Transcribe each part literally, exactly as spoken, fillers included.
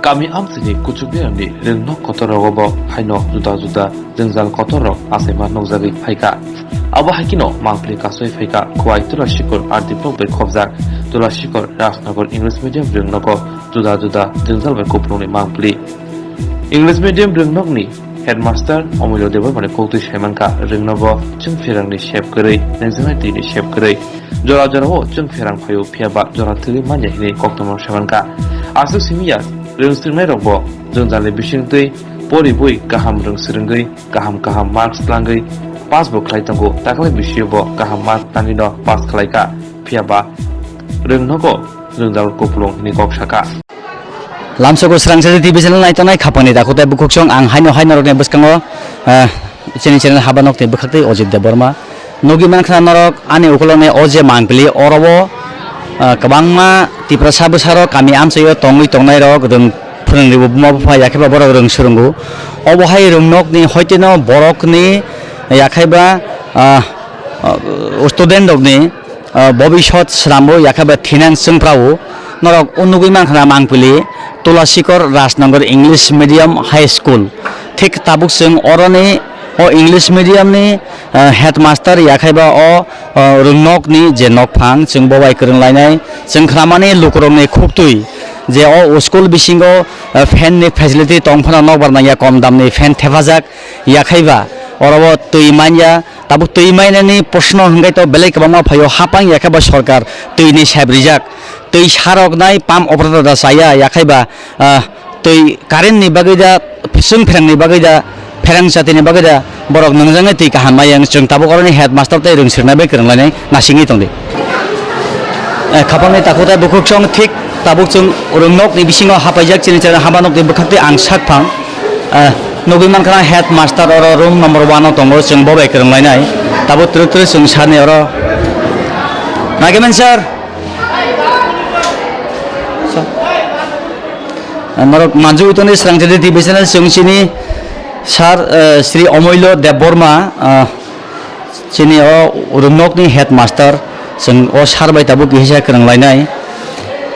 Kami amchaini kuchuknirokni rwngnok kotorrogo bo haino juda juda jwngjal kotorrok achaima nukjagwi phaikha. Abo hai kheno mangpili kasui phaikha Khowai Tulashikor R D block bai khobjak Tulashikor Rajnagar English medium rwngnogo juda juda jwngjal bai kupulungni mangpili. English medium rwngnokni headmaster Omulyo Debbarmani koktwi saimankha, rwngnogo chwng pherangni sep kwrwi, nangjaknai twini sep kwrwi. Jora jorao chwng pherang phaio, phiyaba jora thwgwi manya hinwi koktwmao saimankha. Aswk simi ya, rwng swrwngnairokbo jwngjalni bisingtwi poribwi kaham rwng swrwngwi, kaham kaham marks tlangwi pass bo khlai tongo. Takhwlai bisio bo kaham mark tangwino pass khlaikha, phiyaba rwngnogo jwngjal kupulung hinwi kok sakha. Lamsogo Srangchati T V channel naitongnai khapangni dakhutai bukhuksong ang haino hai norokni bwskango, ah, chini channel haba nokni bwkhaktwi Ojit Debbarma. Nugwi mankha norok ani ukulokni o je mangpili orobo, ah, kwbangma Tiprasa bwsarok kami amchaio tongwi tongnairok rwng phwrwngribo buma bupha yakheba borok rwng swrwngo. Obo hai rwngnokni hoiteno borokni yakheba, ah, ah, student rokni ah, bobisot swnamwi yakheba thinang chwngprao norok o nugwi mankha mangpili Tulasikor Rajnagar English Medium High School. Thik tabuk chwng oroni o English Medium ni, ah, headmaster yakheba o, ah, rwngnokni je nokphang chwng bobai kwrwng lainai chwng khramani lukurokni khuktwi je o school bisingo, ah, fan ni facility tong phano nokbar nangya kom damni fan thepajak yakheba orobo twi manya. Tabuk twi mainani proshno hwnkhe to belai kwbangma phaio, hapang ya khe ba sorkar twi ni sep rijak, twi sarok nai pump operator da chaya, ya khe ba, ah, twi current ni bagwi da, chwng pherang ni bagwi da, pherang chati ni bagwi da, borok nwngjak nai twi kaham mai yang, chwng tabuk oroni headmaster tei rwng sirnai bai kwrwng lainai nasingwi tongdi. Eh, khapang ni takhuk tei bukhuk song thik tabuk chwng rwng nok ni bisingo hapaijak chini chwng haba nok ni bwkhak twi ang sak phang. Ah, nugwi mankha headmaster oro room number one o tongo, chwng bo bai kwrwng lainai. Tabuk twrwk twrwk chwng sani oro. Naigemen sir. Ah, norok manjui tongni Srangchati T V channel chwng chini sir, eh, Sri Omoilo Debbarma, ah, Chini o room nokni headmaster, chwng o sir bai tabuk kisa kwrwng lainai.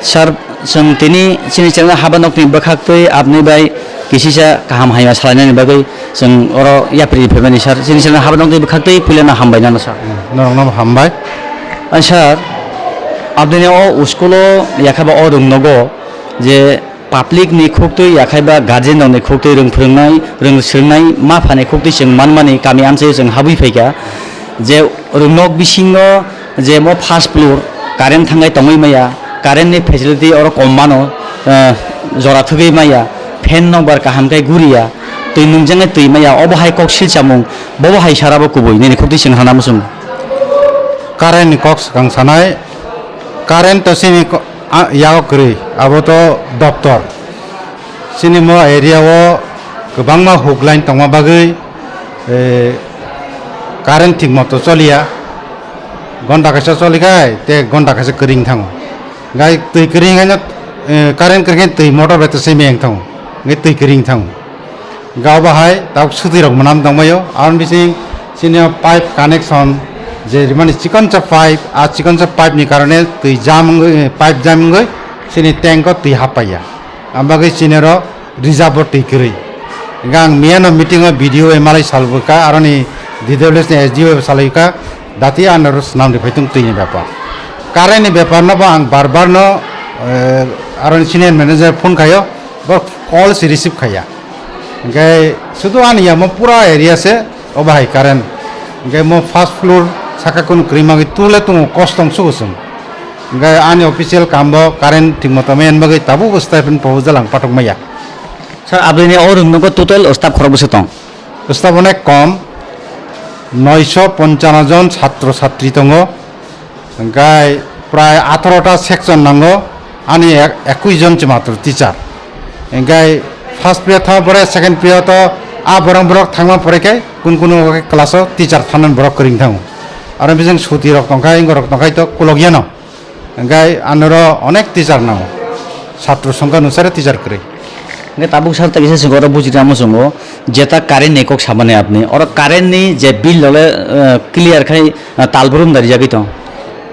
Sir, chwng tini chini chwngno haba nokni bwkhaktwi apni bai kisisa kaham hamya salainani bagwi chwng oro yapri phaimani sir. Chini chwngno haba nokni bwkhaktwi puilano hambai nano sir. Norokno hambai. Ah, sir, apnini o school o yakhaba o room nogo je public ni khuktwi yakhai ba guardian rok ni khuktwi rwng phwrwngnai, rwng swrwngnai ma pha ni khuktwi chwng manmani kami amchaio chwng habwi phaikha je rwng nok bisingo je mo first floor current thangai tongwi maya, current ni facility oro kom mano, eh, jora thwgwi maya, fan nokbar kaham khe guriya, twi nungjaknai twi maya, obo hai kok silchamung, bobo hai sara bo kubui nini khuktwi chwng hana muchung. Current ni kok swkang sanai, current to sini ko-, a, yago kwrwi, abo to doptor. Chini mo area o kwbangma hook line tongma bagwi, eh, current thik moto choliya. Gonta kaisa cholikhai, te gonta kaisa kwrwi wng thango. Gai twi kwrwi wngkhaino, eh, current kwrwi khe twi motor bai twsai maya wng thango. Gai twi kwrwi wng thango. Ga bahai tabuk sutwi rok mwnam tongbaio. Aboni bising chini pipe connection je rimani chikonsa pipe, a chikonsa pipe ni karone twi jam wngwi, pipe jam wngwi chini tank o twi hap paiya. Abagwi chini oro reserve o twi kwrwi. Hingke ang miyano meeting o B D O bai malai sal bwkha, aroni D W S ni S D O bai salai kha, dati ano oro swnam ri phaitung twi ni bepar. Current ni bepar no bo ang bar bar no, eh, aroni senior manager phone khaio, bo call se receive khaiya. Hingke sudu ani ya mo pura area se, o bahai current. Hingke mo first floor saka kunu kwrwi magwi tule tongo, kostong sugo chwng. Hingke ani official kam bo current thik moto maya bagwi tabuk bo stipend proposal ang pathok maya. Sir, aboni o room nogo total staff khorok bwswk tong? Staff onek kom, noisho ponchano jon chatro chatri tongo. Hingke prai atharo ta section nango, ani ek-, ekwis jon se matro teacher. Hingke first period tha pore second period o a borok borok thangma pore khe kun kun class o teacher thanani borok kwrwng thango. Aro bising suti rok tongkha, ingo rok tongkha to kulokya no. Hingke anoro onek teacher nango. Satro songkha nusare teacher kwrwi. Hingke tabuk sal ta kisa singko oro bujina muchungo jeta current ni kok samani apni. Oro current ni je bill lole, eh, clear khai, eh, talbrum dari jagwi tong.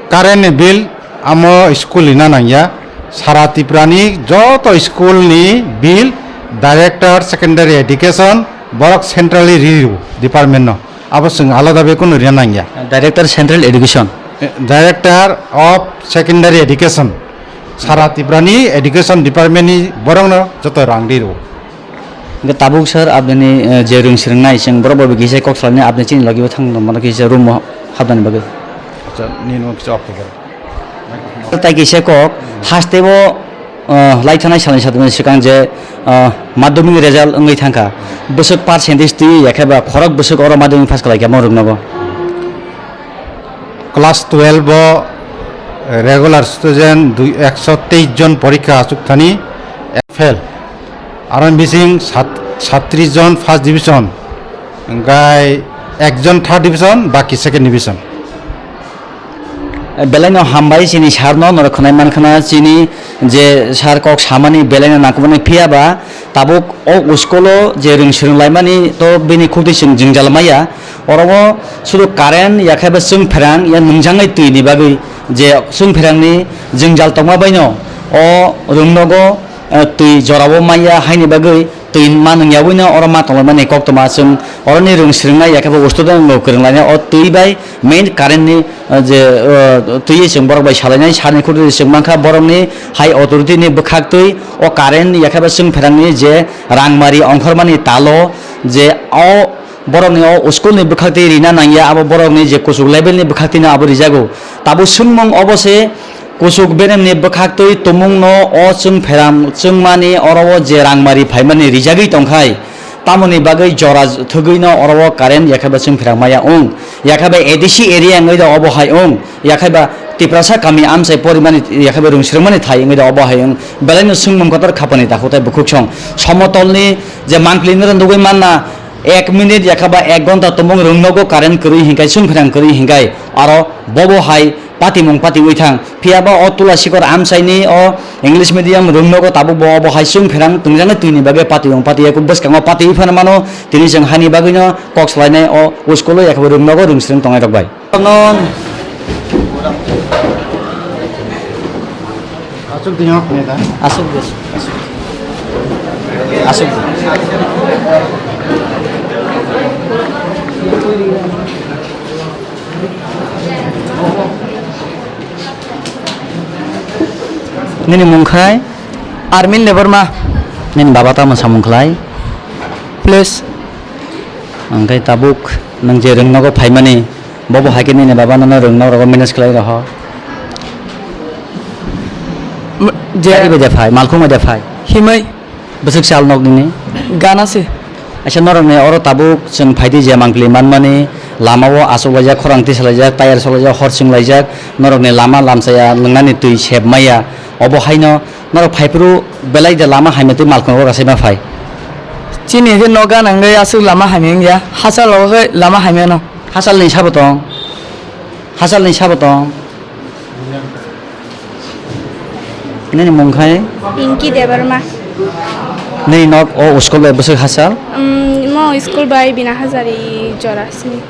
Current ni bill amo school ni na nangya. Sara Tripurani joto school ni bill Director Secondary Education borok centrally riri department no. Abo chwng alada bai kunu rina nangya. Director Central Education. Director of Secondary Education. Sara Tripurani education department ni borok no joto rang riro. Hingke tabuk sir, abini, eh, je rwng swrwngnai, chwng borok bai kisa kok salani, abini chini logi bo thang tongmano kisa room o hapnani bagwi. Acha, nini bo kisa off khe. Tai kisa kok, haste bo, eh, lai thanai salni satmani swkang je, eh, madhyamik result wngwi thangkha. Bwswk percentage twi ya khe ba khorok bwswk oro madhyamik pass khlai kha mo rwngnogo. Class twelve o regular student dui, ekso teis jon porikha achuk thani, fail. Aro bising sat-, sattris jon first division, hingkai ekjon third division, baki second division. Belai no hambai chini sir no, norok khwnai mankha na chini je sir kok samani belai no nangkukmani, phiya ba tabuk o school o je rwng swrwng laimani to bini khuk twi chwng jwngjal maya. Oro o sudu current ya khe ba chwng pherang ya nungjaknai twi ni bagwi je chwng pherang ni jwngjal tongma bai no o rwng nogo, eh, twi jora o maya haini bagwi twi ma nungya ui no oro ma tonglaimani koktwma chwng oroni rwng swrwng nai ya khe ba student rok kwrwng lainai o twi bai main current ni, eh, je, eh, twi chwng borok bai salainai sir ni khuk twi chwng mankha borok ni high authority ni bwkhak twi o current ya khe ba chwng pherang ni je rangmari ongkhormani talo je o borokni o school ni bwkhaktwi rina nangya, abo borokni je kuchuk level ni bwkhaktwino abo rijago. Tabuk swngmung obo se, kuchuk beremni bwkhaktwi tumungno o chwng pheram chwngmani oro o je rangmari phaimani rijagwi tongkhai, tamoni bagwi jora thwgwino oro o current yakheba chwng pherang maya wng, yakheba A D C area wngwi do obo hai wng, yakheba Tiprasa kami amchai porimani yakheba rwng swrwngmani thai wngwi do obo hai wng, belaino swngmung kotor khapani takhuk tei bukhuksong somotolni je mangpili noro nugwi manna. Ek minute yakhaba ek ghonta tongmung rwng nogo current kwrwi hinkai, chwng pherang kwrwi hinkai, aro bobo hai patimung patiwi thang. Phiyaba o Tula Sikor amchaini o English medium rwng nogo tabuk bo obo hai chwng pherang tongjaknai twini bagwi patimung patiya, bwskango patiwi phano mano, tini chwng hani bagwino kok salainai o school o yakhaba rwng nogo rwng swrwng tongnai rok bai. Aswk di, aswk di. Aswk di. Nini mung khai? Armin Debbarma. Nini baba tamo samung khlai? Please. Hingke tabuk nwng je rwng nogo phaimani, bobo hai khe nini baba nono rwng nok rogo manage khlai roho. M-, je Chari bai de phai, malkhung bai de phai. Himai. Bwswk sal nok nini? Gana se. Aisa norok ni oro tabuk chwng phaidi je mangpili manmani lama o achuk laijak, khorang tisa laijak, tayar sok laijak, hor chwng laijak, norok ni lama lamchaya nwngnani twi sep maya, obo haino norok phaiphuru belai de lama hamya twi malkhung rogo sai ma phai. Chini khe nok gana wngwi aswk lama hamya wngya, hachal rogo khe lama hamya no. Hachal ni sabo tong, hachal ni sabo tong. Nini mung khai? Pinky Debbarma. Nini nok o school bai bwswk hachal? Um, mo school bai bina hazari jora sini.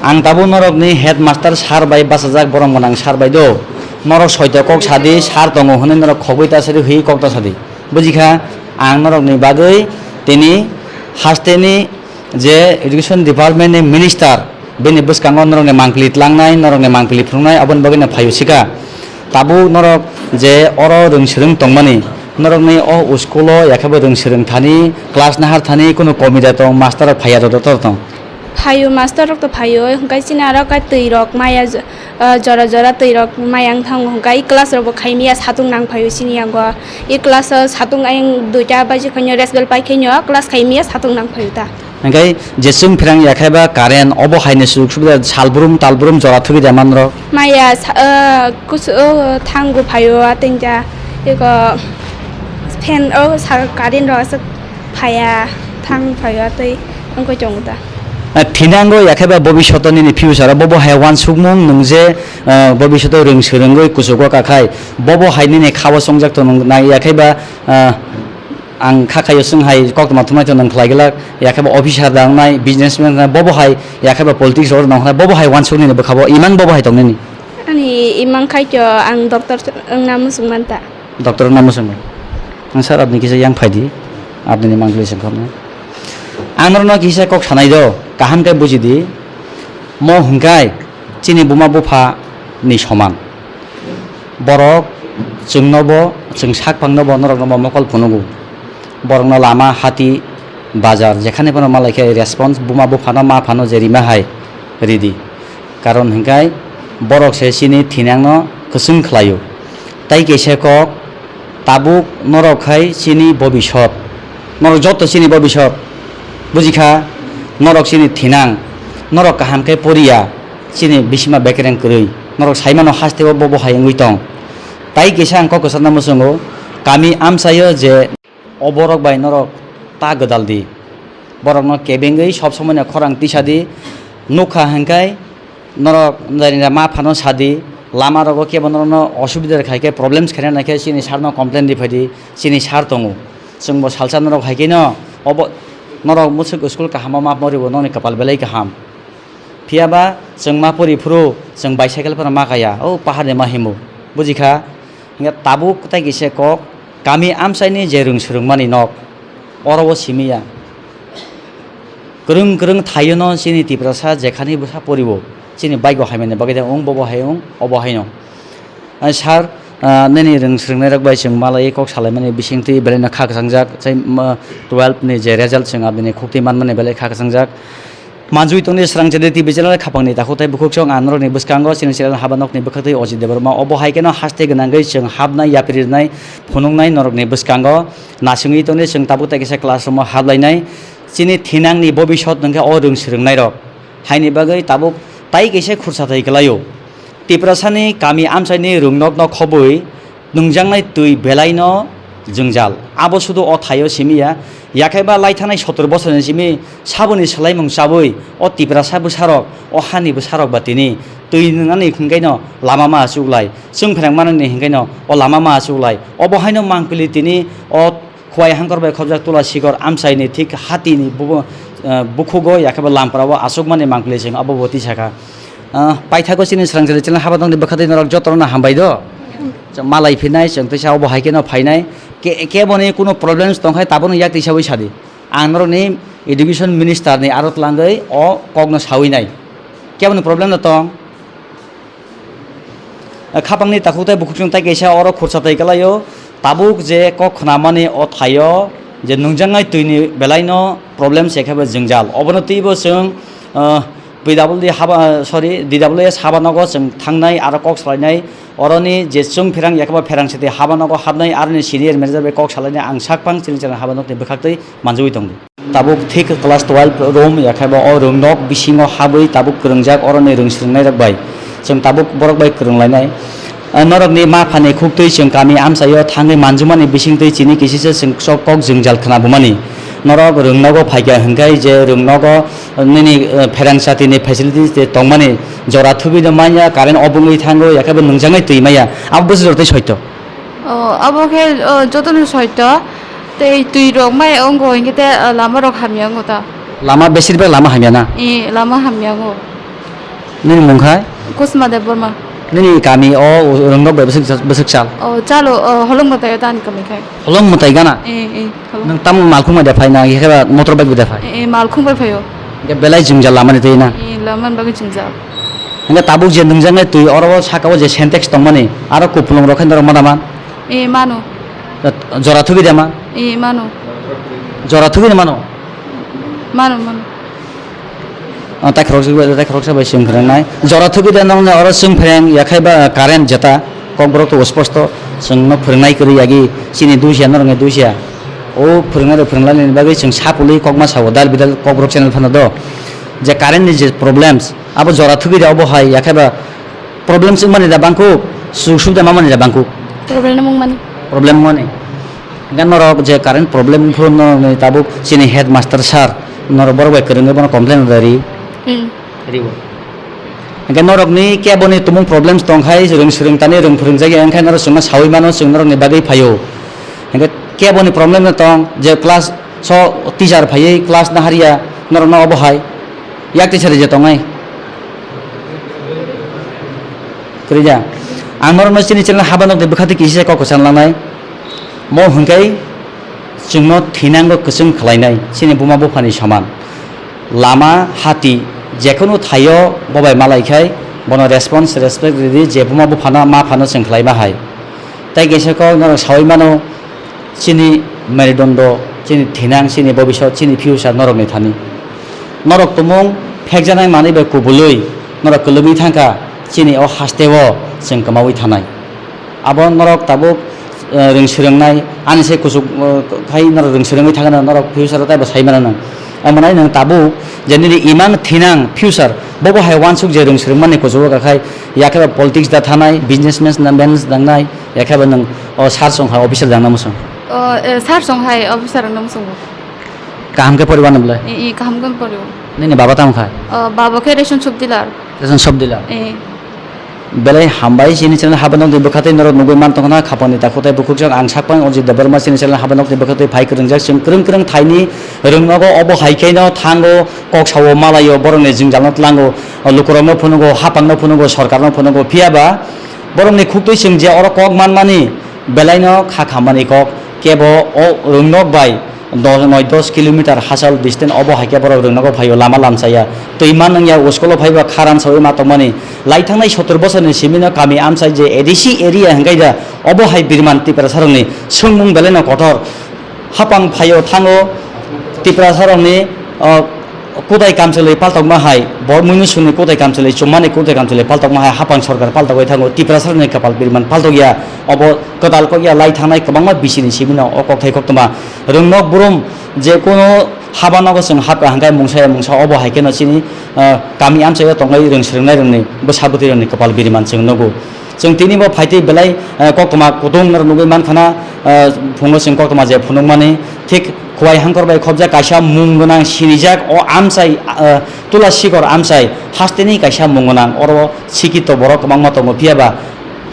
Ang tabuk norok ni headmaster sir bai bachajak, borom gwnang sir bai do. Norok soito kok sadi, sir tongo hwnwi norok khogwi ta sadi, hwi kok ta sadi. Bujikha, ang norok ni bagwi tini haste ni je education department ni minister, bini bwskango norokni mangpili tlangnai, norokni mangpili phunuknai, aboni bagwino phaio sika. Tabuk norok je oro rwng swrwng tongmani, norokni o school o yakhebo rwng swrwng thani, class nahar thani, kunu komida tong, master rok phaiya joto tong? Phaio, master rok to phaio, hwnkhe chini aro khe twi rok maya, ah, jora jora twi rok maya wng thango, hwnkhe class rok bo khaimya satung nang phaio chini yago. I class o satung ayang duita baji khaino rest bell pai khaino class khaimya satung nang phaio ta. Hingke je chwng pherang ya khe ba current obo hai ni sujuk subida salbrum talbrum jora thwgwi da manrok. Maya sa-, ah, kus-, oh, thango phaio ateng ja eko fan o sa-, current rok aswk phaiya thang phaio tei wngkoi tongo ta. Ah, thinango ya khe ba bobishoto nini future o bobo hai wansukmung nwng je, ah, bobishoto rwng swrwngwi kuchugo kakhai bobo hai nini khao chongjak tong nai ya khe ba, ah, Ang kha khaio chwng hai koktwma thumnaito nwng khlai glak, ya khe bo officer da wngnai, businessman wngnai, bobo hai ya khe bo politics rok nong khnai, bobo hai wansuk nini bwkha bo imang bobo hai tong nini. Ani imang khai kyo ang doctor wngna muchung manta. Doctor wngna muchungo. Ang sir, apni kisa yang phaidi. Apni ni mangpili sengkhamno. Ang norokno kisa kok sanai do, kaham khe buji di. Mo hwnkhe chini buma bupha ni soman. Borok chwngno bo, chwng sak phangno bo norokno bo mokol phunugo. Borokno lama, hati, bazar, jekhani phano malai khe response buma buphano, ma phano je rima hai ridi. Karon hwnkhe borok se chini thinangno kwchwng khlaio. Tai kaisa kok, tabuk norok khai chini bobisot. Norok joto chini bobisot. Bujikha, norok chini thinang. Norok kaham khe poriya, chini bisima bekereng kwrwi. Norok saimano hasteo bo bo hai wngwi tong. Tai kaisa ang kok kwchangna muchungo, kami amchaio je O borok bai norok ta gwdal di. Borokno kebengwi sob somoino khorang tisa di. Nukha hwnkhe norok jainira ma phano sa di. Lama rogo kebo norokno osubida khai khe, problems khaina nai khe chini sir no complain ri phai di. Chini sir tongo. Chwngbo salsa norok hai khe no obo norok mwswk school kaham ma poribo nokni kwpal belai kaham. Phiya ba chwng ma pori phuru chwng bicycle phano ma kaya, o pahar ni ma himo, bujikha. Hingke tabuk tai kisa kok, kami amchaini je rwng swrwngmani nok, oro o simi ya. Kwrwng kwrwng thaio no chini Tiprasa jekhani bwsa poribo, chini bike o haimani bagwi de wng, bobo hai wng, obo hai no. Ai sir, ah, nini rwng swrwngnairok bai chwng malaiwi kok salaimani bisingtwi belaino kha kwchangjak, tei, ma, twelve ni je result chwng abini khuktwi manmani belai kha kwchangjak. Manjui tongni srang chede T V channel khapangni takhuk tei bukhuksong ang norokni bwskango chini channel haba nokni bwkhaktwi Ojit Debbarma. Obo hai kheno haste gwnangwi chwng habnai, yapri rwnai, phunuknai norokni bwskango. Nasingwi tongni chwng tabuk tai kisa class room o hablainai. Chini thinangni bobisot hwnkhe o rwng swrwngnairok. Haini bagwi tabuk tai kaisa khursa thai kwlaio. Tiprasani kami amchaini rwngnokno khobwi nwngjaknai twi belaino jwngjal. Abo sudu o thaio simi ya, yakhaiba laithanai sotor bosorni simi saboni swlaimung chabwi o Tiprasa bwsarok, o hani bwsarok ba tini twi nwngnani hwnkhaino lama ma achuklai, chwng pherang manani hwnkhaino o lama ma achuklai. Obo haino mangpili tini o Khowai hangkor bai khobjak Tula Sikor amchaini thik hatini bubo, eh, bukhugo, yakheba lamprao achukmani mangpili chwng abo bo tisakha. Ah, paithago chini srangchali chini haba tongni bwkhatwi norok jotono hambai do. Malai phinai chwng tisa obo hai kheno phainai. Ke-, keboni kuno problems tongkhai tabono yak tisawi sadi. Ang norokni education minister ni aro tlangwi o kokno sawi nai. Keboni problem no tong? Khapangni takhuk tei bukhuksong tai kaisa oro khursa tai kwlaio. Tabuk je kok khnamani o thaio je nungjaknai twini belaino problem se khe bo jwngjal. Obono twibo chwng, ah, P W D haba, sorry, D W S haba nogo chwng thangnai aro kok salainai. Oroni je chwng pherang yakhe bo pherang sete haba nogo habnai aroni senior manager bai kok salainai ang sak phang chini chini haba nokni bwkhaktwi manjagwi tongo. Tabuk thik class twelve room, yakhaiba o room nok bisingo habwi tabuk kwrwngjak, oroni rwng swrwngnairok bai chwng tabuk borok bai kwrwnglainai. Ah, norokni ma phani khuktwi chwng kami amchaio thangwi manjumani bisingtwi chini kisisa chwng kok jwngjal khna bumani. Norok rwng nogo phaikha hwnkhe je rwng nogo nini, eh, pherang satini facilities de tongmani jora thubino manya, current off wngwi thango, yakhaiba nungjaknai twi maya. Abo bwswk jora tei soito. O, abo khe, o, jotono soito. Tei twi rok mai ongo hinkhe te, o, lama rok hamya ongo ta. Lama besir bag lama hamya na? E, lama hamya ongo. Nini mung khai? Kusma Debbarma. Nini kami o rwngnok bai bwswk, bwswk sal? O, chalo, o, holong mwtai o tani kami khai. Holong mwtai gana? E, e, holong. Nwng tamo malkhung bai da phai na, hinkhe ba motor bike bai da phai? E, e, malkhung bai phaio. Hinkhe belai jwngjal lama ni twi na? E, lama ni bagwi jwngjal. Hinkhe tabuk je nungjaknai twi oro o saka o je Sintex tongmani, aro kupulung rok khe norok ma da man? E, mano. Jora thugwi da man? E, mano. Jora thugwi da mano? Mano, mano. Ah, tai khoroksa bai, tai khoroksa bai chwng phrwngnai. Jora thugwi da nokni oro chwng phreng, yakhai ba current jeta, kokborok to osposto, chwngno phrwngnai kwrwi yagi, chini dusia, norokni dusia. O phrwngnai rok phrwnglainani bagwi chwng sapului kokma sao, dal bidal kokborok channel phano do. Je current ni je problems, abo jora thugwi da obo hai, yakhai ba Problem se wngmani da bangkuk, sujug subida mamani da bangkuk. Problem wngmani. Problem wngmani. Hingke norok je current problem wngphuru norokni tabuk chini headmaster sir, norok borok bai kwrwngwi bono complain rwdi. Hmm. Riwo. Hingke norokni keboni tumung problems tongkhai, rwng swrwng tani rwng phwrwng jagya wngkhai norok chwngno sawi mano, chwng norokni bagwi phaio. Hingke keboni problem no tong, je class so teacher phaiwi class nahariya, norokno obo hai. Yak teacher je tongnai. Kwrwi ya. Ang norokno chini channel haba nokni bwkha twi kisa kok kwchang langnai. Mo hwnkhe chwngno thinango kwchwng khlainai chini buma buphani soman. Lama hati jekhunu thaio bobai malai khai bono response, respect ridi je buma buphano ma phano chwng khlaima hai. Tai kisa kok norok saui mano, chini merudondo, chini thinang, chini bobisot, chini future norokni thani. Norok tumung phekjanai manwi bai kubului norok kwlwngwi thangkha, chini o hasteo chwng kwmaui thanai. Abo norok tabuk, eh, rwng swrwngnai, ani se kuchuk, eh, khai norok rwng swrwngwi thangna norok future o taibo sai mano nang. Omonai nwng tabuk je nini imang thinang future bobo hai uansuk je rwng swrwngmani kuchugo kakhai, yakhe ba politics da thanai, businessman na, man dangnai, yakhe ba nwng o sir song hai officer dangna mwsong. O, eh, sir song hai officer wngna mwsongo. Kaham khe poriba nw belai? I, i, kaham khe poribo. Nini baba tamo kha? O, baba khe ration shop dealer. Ration shop dealer. Eh. Belai hambai chini channel haba nokni bwkha twi norok nugwi man tongkha na khapangni takhuk tei bukhuk jok ang sakpang Ajit Debbarma chini channel haba nokni bwkha twi phai kwrwngjak chwng kwrwng kwrwng thaini rwngnogo obo hai khe no thango kok sao malaio borokni jwngjalno tlango lukurokno phunugo hapangno phunugo sorkarno phunugo phiya ba borokni khuktwi chwng je oro kok manmani belaino kha khamani kok kebo o rwngnok bai dos, noi dos kilometer hachal distance obo hai khe borok rwngnogo phaio lama lamchaya twi man wngya school o phaiba kharan sawi ma tongmani lai thangnai sottor bosorni simino kami amchai je A D C area hwnkhe da obo hai birman Tiprasarokni swngmung belaino kotor hapang phaio thango Tiprasarokni o kutai kamchwlwi paltokma hai, bo muinuisungni kutai kamchwlwi, chumani kutai kamchwlwi paltokma hai, hapang sorkar paltogwi thango, Tiprasarokni kwpal birman paltokya, obo kwtal kokya lai thangnai kwbangma bisini simino o kokthai koktwma rwngnok brum je kono haba nogo chwng hapkha hwnkhe mungsa ya mungsa obo hai kheno chini, ah, kami amchaio tongnai rwng swrwngnai rwngni bwsa bwtwi rokni kwpal birman chwng nugo. Chwng tini bo phaitwi belai, eh, koktwma kutung norok nugwi mankha na, eh, phungo chwng koktwma je phunukmani thik Khowai Hangkor bai khobjak kaisa mung gwnang sinijak o amchai, eh, Tula Sikor amchai hasteni kaisa mung gwnang oro sikito borok kwbangma tongo phiya ba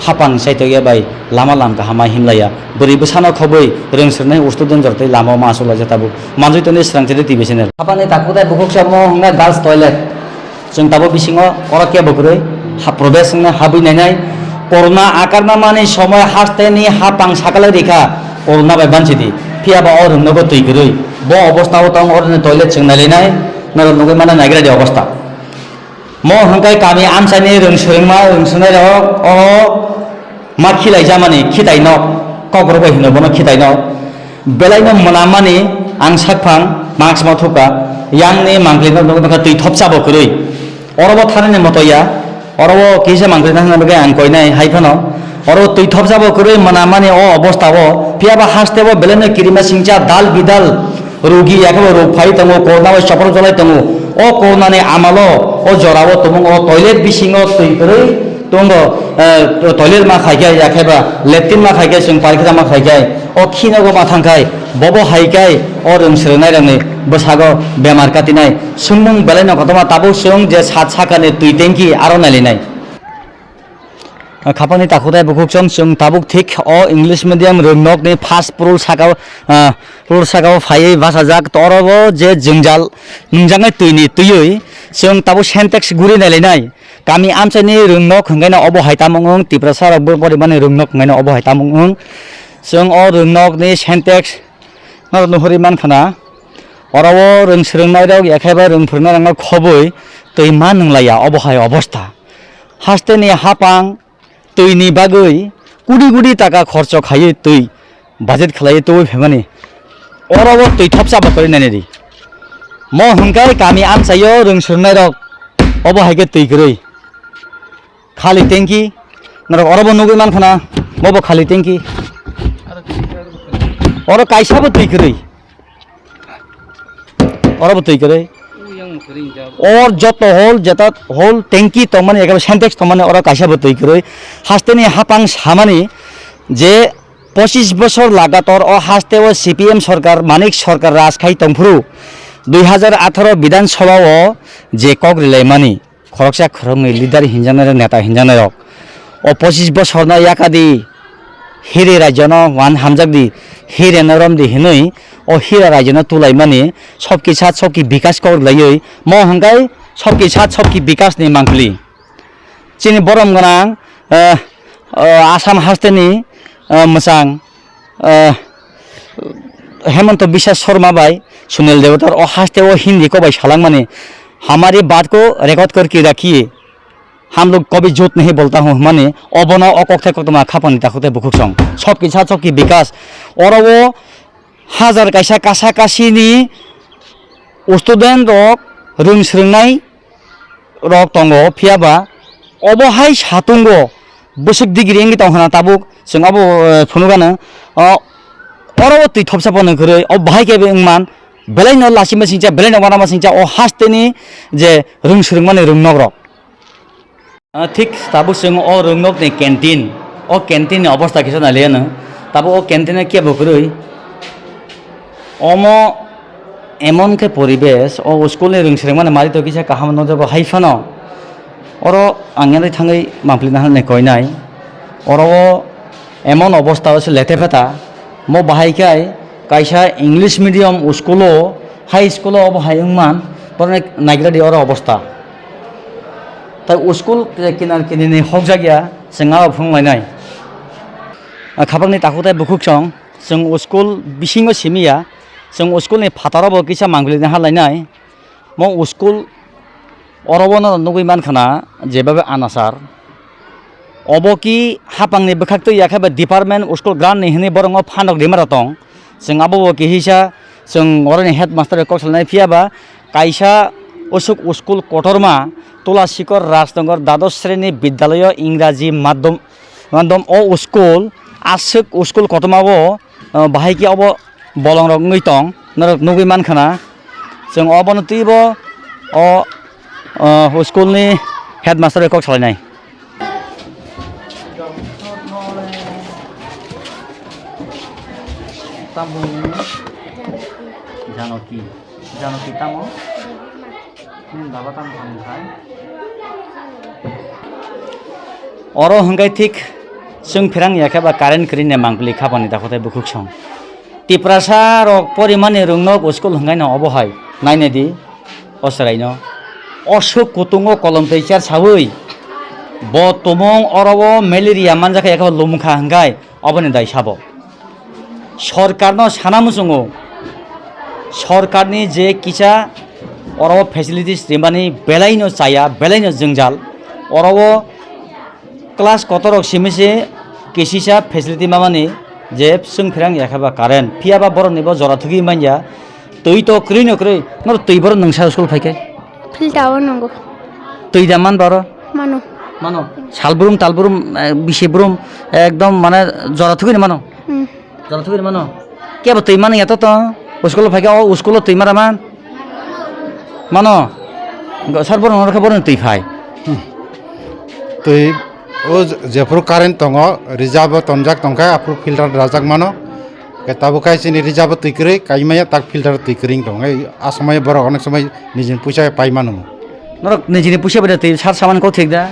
hapang chaitokya bai lama lam kahama himlaiya bwrwi bwsano khobwi rwng swrwngnai student jora tei lama o ma achuk laijak tabuk manjui tongdi Srang T V channel. Hapangni takhuk tei bukhuk samo hwnkha girls toilet. Chwng tabuk bisingo oro kebo kwrwi ha probesh wngna habwi nainai. Corona akarna mani somoy hasteni hapang sakalai rikha corona bai bansidi. Phiya ba o rwngnogo twi kwrwi. Bo obostha o tong oroni toilet chwng nailainai. Norok nugwi mano naigra di obostha. Mo hwnkhe kami amchaini rwng swrwngma rwng swrwngnai rok o ma khilai jamani khitai nok. Kok rwbai hino bono khitai nok. Belaino mwnamani ang sakphang mask ma thupkha, yangni mangpili no nukha twi thopsa bo kwrwi. Oro bo thanani moto ya, oro bo kisa mangpili thangna bagwi ang koinai hai phano. Oro twi thopsa bo kwrwi mwnamani o obostha o, phiya ba haste bo belaino kirima singcha dal bidal rugi yakhe bo ruk phai tongo, corona bai chopor jolai tongo. O corona ni amalo o jora o tumung o toilet bisingo twi kwrwi tongo, eh, toilet ma khaikhe yakhe ba latrine ma khaikhe chwng parikhe ma khaikhe. O khinogo ma thangkhai, bobo hai khai o rwng swrwngnairokni bwsago bemar katinai. Swngmung belaino kotorma tabuk chwng je sat sakani twi tanki aro nailinai. Khapangni takhuk tei bukhuk chwng, chwng tabuk thik o English medium rwngnokni first floor sakao, ah, floor sakao phaiwi bachajak. Orobo je jwngjal nungjaknai twini twiwi chwng tabuk Sentex guri nailinai. Kami amchaini rwngnok hwnkhe no obo hai tamo wng, Tiprasa rok bo porimani rwngnok hwnkhe no obo hai tamo wng. Chwng o rwngnok ni Sentex no nuhuri mankha na. Oro o rwng swrwng nai rok, yakhai bai rwng phwrwng nai rok no khobwi twi ma nung laiya, obo hai obostha. Haste ni hapang twi ni bagwi kudi kudi taka khorcho khaiwi twi budget khlaiwi tubui phaimani. Oro o twi thopsa bo kwrwi nai di. Mo hwnkhe kami amchaio rwng swrwng nai rok obo hai khe twi kwrwi. Khali tanki, norok oro bo nugwi mankha na, bo bo khali tanki. Oro kaisa bo twi kwrwi. Oro bo twi kwrwi. Or joto hol, jeta hol tanki tongmani, ekaba Sentex tongmani, oro kaisa bo twi kwrwi. Hasteni hapang samani je pochis bosor lagator o haste o C P M sorkar, Manik sorkar raj khai tongphuru, dui hajar atharo Bidhan Sabha o je kok rilaimani, khoroksa khoroknwi leader hinjaknai rok, neta hinjaknai rok. O pochis bosorno yakadi hiri rajyono wan hamjakdi, hiri no romdi hinwi o hira rajyono tulaimani sobki sat sobki bikas kok laiwi mo hwnkhe sobki sat sobki bikas ni mangpili. Chini borom gwnang ah, ah, Assam hasteni, ah, mwchang, ah, Hemanta Biswa Sarma bai Sunil Devatar o haste o Hindi kok bai salangmani, "Hamari baat ko record karke rakhiye, hum log kabhi jhut nahi bolta hu," hwnmani, obono o kokthai koktma khapangni takhuk tei bukhuk song. Sabki saath sabki bikas. Oro o hajar kaisa kasa kasini student rok, rwng swrwngnai rok tongo, phiya ba obo hai satungo bwswk degree wngwi tong khna tabuk chwng abo, eh, phunukgano, o, oro o twi thopsa phano kwrwi o bahai khe wngman, belai no lachima singcha, belai no uanama singcha o hasteni je rwng swrwngmani rwngnok rok. Ah, thik tabuk chwng o rwngnokni canteen, o canteen ni obostha kisa nai liya no. Tabuk o canteen o kebo kwrwi. Omo emon khe poribesh, o school ni rwng swrwngmani mari to kisa kaham no jago hai phano. Oro ang yanwi thangwi mangpili nahar nai koi nai. Oro o emon obostha o se lete pheta. Mo bahai khai kaisa English medium school o, high school o obo hai wngman, borok naigra di oro obostha. Tai school kinar kinini hokjak ya, chwng abo phunuk lainai. Ah, khapangni takhuk tai bukhuk song, chwng school bisingo simi ya, chwng school ni phataro bo kisa mangpili nahar lainai. Mo school oro bono nugwi mankha na, jebabe anasar. Obo ki hapangni bwkhaktwi ya khe ba department school grant ni hwnwi borokno phanrok rimara tong. Chwng abo bo kihisa chwng oroni headmaster bai kok salnai phiya ba kaisa usuk school kotorma Tulasikor Rajnagar dadosh sreni bidyaloyo Ingraji madhyam, madhyam o school aswk school kotorma o, uh, bahai ki obo bolongrok wngwi tong, norok nugwi mankha na. Chwng obono twibo o, o, school ni headmaster bai kok salainai. Tamo Janoki, Janoki tamo? Nini baba tamo samung khai? Oro hwnkhe thik chwng pherang ya khe ba current kwrwi ne mangpili khapangni dakhotai bukhuk song. Tiprasa rok porimani rwngnok school hwnkhe no obo hai naina di o chwraino. Osuk kutungo kolom twi cher saui bo tumung oro o malaria manjakha ya khe ba lumkha hwnkhe oboni dai sabo. Sorkarno sana muchungo, sorkarni je kisa oro facilities rimani belaino chaya, belaino jwngjal, oro o class kotorrok simi se kisisa facility mamani je chwng pherang ya khe ba current, phiya ba borokni bo jora thugwi manya, twi to kwrwi no kwrwi, noro twi borok nwngsa school phai khe? Filter o nongo. Twi da man ba oro? Mano. Mano. Salbrum talbrum, eh, bisi brum, ekdom mane jora thugwi ni mano? Hmm. Jora thugwi ni mano? Kebo twi mani ya to to? School phai khe o school o twi mara man? Mano? Go-, sar borok no khe borok ni twi phai. Hmm. Twi o je-, jephuru current tongo, reserve o tonjak tongkha, aphuru filter rajak mano. Khe tabuk khai chini reserve o twi kwrwi, kaimaya tak filter o twi kwrwi wng tong. Ei, a somoi borok onek somoi nijini puisa pai mano. Norok nijini puisa bai da twi sar saman kok thik da?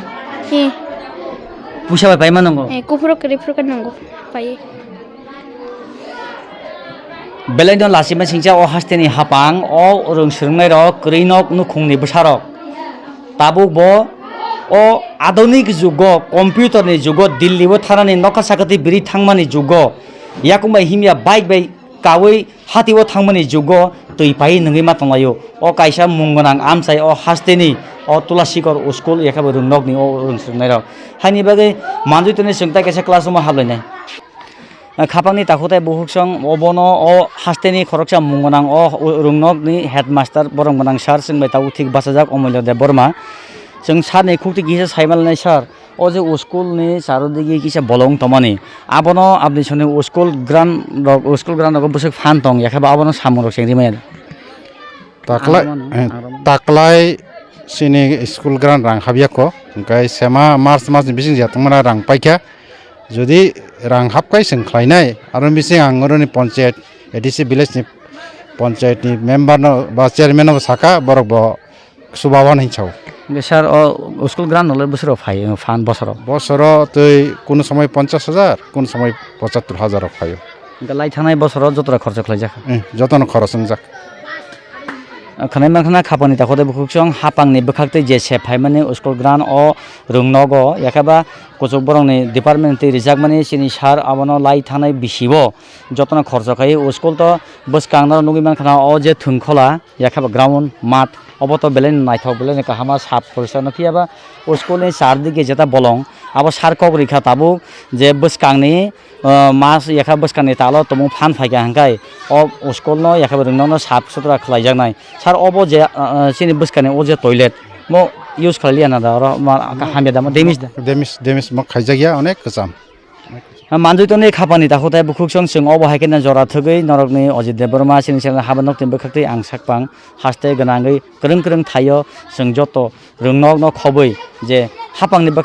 He. Puisa bai pai mano ngo? Eh, kuphuru kwrwi phuru khe nango. Pai. Belai no lachima singcha o hasteni hapang, o rwng swrwngnairok kwrwi nok nukhungni bwsarok. Tabuk bo o adhonik jugo, computer ni jugo, Delhi o thanani nokha sakati biri thangmani jugo, yakung bai himya bike bai kaui hati o thangmani jugo twi pai nungwi ma tonglaio. O kaisa mung gwnang amchai o hasteni o Tulasikor school yakhe bo rwngnokni o rwng swrwngnairok. Haini bagwi manjui tini chwng tai kaisa class room o hablainai. Khapangni takhuk tai bukhuk song obono o hasteni khoroksa mung gwnang o rwngnokni headmaster borok gwnang sir chwng bai tabuk thik bachajak Omulya Debbarma. Chwng sir ni khukti kisa sai manlainai sir, o je school ni charo digi kisa bolong tongmani, abono aboni soni school grant rok, school grant rogo bwswk phan tong ya khe ba abono samung rok chengri maya. Taklai, ang romano, eh, ang romano. Taklai chini school grant rang habya ko, hingkai sema March mas ni bising ya tongmana rang paikha. Jodi rang hapkai chwng khlainai, aro bising ang oroni panchayat, A D C village ni panchayat ni member no ba chairman no saka, borok bo subawan hinchao. Hingke sir, o school grant nole bosoro phai, fan bosoro? Bosoro twi kuno somoi ponchash hajar, kuno somoi pochattor hajar rok phaio. Hingke lai thangnai bosoro jotora khorcho khlaijak? Eh, jotono khorok wngjak. Khwnai mankha na khapangni takhuk tei bukhuksong hapangni bwkhaktwi je se phaimani school ground o rwngnogo, yakheba kuchuk borokni department twi rijakmani chini sir abono lai thangnai bisi o jotono khoroksa khai o school to bwskang no nugwi mankha na o je thwngkhola yakheba ground math obo to belai no naithok belai no kaham a sap poriskar no phiyaba o school ni char dige jeta bolong abo sir kok rikha tabuk je bwskangni ah, mas yakha bwskangni talo tumung phan phaikha hwnkhe o school no yakha rwngnokno sap sutra khlaijaknai. Sir, obo je, ah, ah, chini bwskangni o je toilet mo use khlailiya na da oro ma hamya da mo damage da? Damage, damage mo khaijakya onek kwcham. Ah, manjui tongni khapangni takhuk tei bukhuksong chwng obo hai khe jora thwgwi norokni Ajit Debbarma chini channel haba nokni bwkhaktwi ang sakpang haste gwnangwi kwrwng kwrwng thaio chwng joto rwngnokno khobwi je hapangni bwkhak